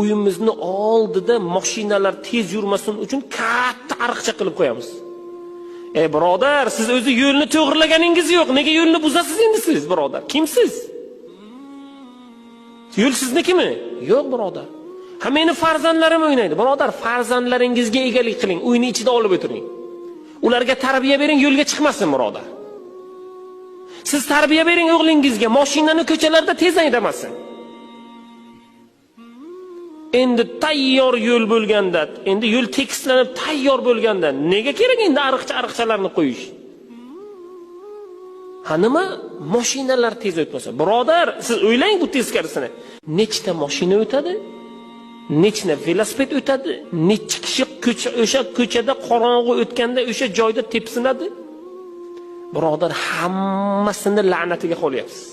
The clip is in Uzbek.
Uyimizni oldida mashinalar tez yurmasin uchun katta ariqcha qilib qo'yamiz. Ey birodar, siz o'zi yo'lni to'g'rilaganingiz yo'q. Nega yo'lni buzasiz endi siz, birodar? Kimsiz? Yo'l siznikimi? Yo'q, birodar. Ha, meni farzandlarim o'ynaydi. Birodar, farzandlaringizga egalik qiling, uyni ichida olib o'tiring. Ularga tarbiya bering, yo'lga chiqmasin, birodar. Siz tarbiya bering o'g'lingizga, mashinani ko'chalarda tez haydamasin. Endi tayyor yo'l bo'lganda, endi yo'l tekislanib tayyor bo'lganda nega kerak endi ariqcha-ariqchalarni qo'yish? Ha, nima mashinalar tez o'tmasa? Birodar, siz o'ylang bu teskarisini. Nechta mashina o'tadi? Nechta velosiped o'tadi? Necha kishi ko'cha o'sha ko'chada qorong'u o'tganda o'sha joyda tepsinadi? Birodar, hammasini la'natiga qolyapsiz.